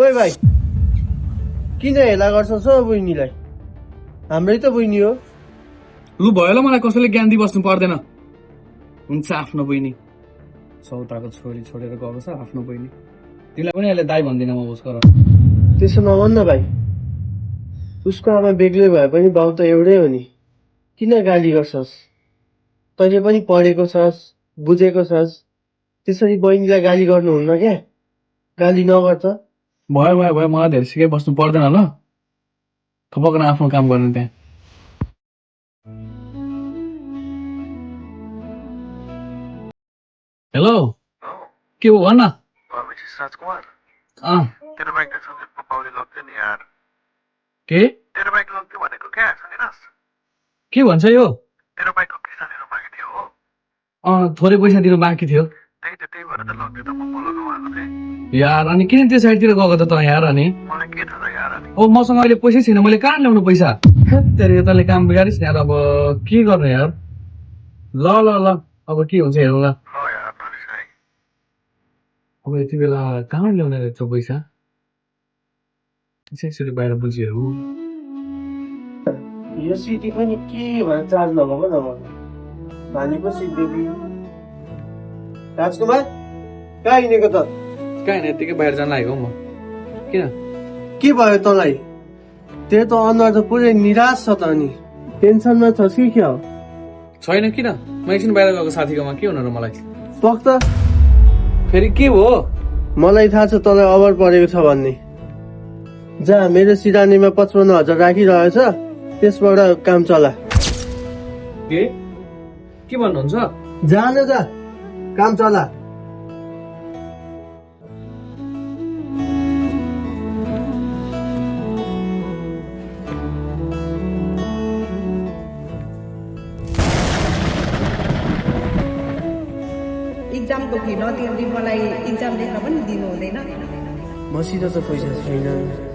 ओइ भाइ किन हेला गर्छस् हो बहिनीलाई? हाम्रै त बहिनी हो। लु भयो ल, मलाई कसैले ज्ञान दिइबस्नु पर्दैन। हुन्छ आफ्नो बहिनी, सौताको छोरी छोडेर गएको छ आफ्नो बहिनी। तिमीलाई पनि अहिले दाइ भन्दिनँ म उसको। त्यसो नभन् न भाइ, उसको आमा बेग्लै भए पनि बाउ त एउटै हो नि। किन गाली गर्छस्? तैँले पनि पढेको छस्, बुझेको छस्, त्यसरी बहिनीलाई गाली गर्नुहुन्न क्या। गाली नगर त। भयो भयो भयो, मलाई धेरै सिकाइ बस्नु पर्दैन ल। थपक्क आफ्नो काम गर्नु त्यहाँ। हेलो, के हो भन न। राजकुमार, अँ तेरो बाइक सन्दीप बाउले लग्थ्यो नि यार। के तेरो बाइक लग्थ्यो भनेको क्या सुनिनस्? के भन्छ यो? तेरो बाइकको किस्ता लिनु बाँकी थियो हो। थोरै पैसा दिनु बाँकी थियो त्यही भएर त लग्थ्यो त म बोलाउनु भएको थिएँ। यार। अनि किन त्यो साइडतिर गएको त यार? अनि मलाई के थाहा यार। अनि ओ मसँग अहिले पैसै छैन, मैले कहाँ ल्याउनु पैसा? तेरो तैँले काम बिगारिस् यार। अब के गर्नु यार? ल ल ल, अब के हुन्छ हेरौँ ल। ल यार नरिसाइ। अब यति बेला कहाँ ल्याउने रहेछ पैसा? यसरी बाहिर बुझिहरू। यो सिटी पनि के भनेर चार्ज नभएको नभएको भनेको सिक्दै कि राजकुमार कहाँ हिँडेको त? कहाँ होइन, यत्तिकै बाहिर जान लागेको म। किन? के भयो तँलाई? तेरो त अनुहार त पुरै निराश छ त। अनि टेन्सनमा छस् कि क्या हो? छैन, किन? म एकछिन बाहिर गएको साथीकोमा, के हुनु र मलाई? पक त। फेरि के हो? मलाई थाहा छ तँलाई अभर परेको छ भन्ने। जा, मेरो सिरानीमा 55,000 राखिरहेछ, त्यसबाट काम चला। के भन्नुहुन्छ? जा न जा, काम चला। इक्जामको फी नदिँदै मलाई इक्जाम लेख्न पनि दिनु हुँदैन। मसित त पैसा छैन।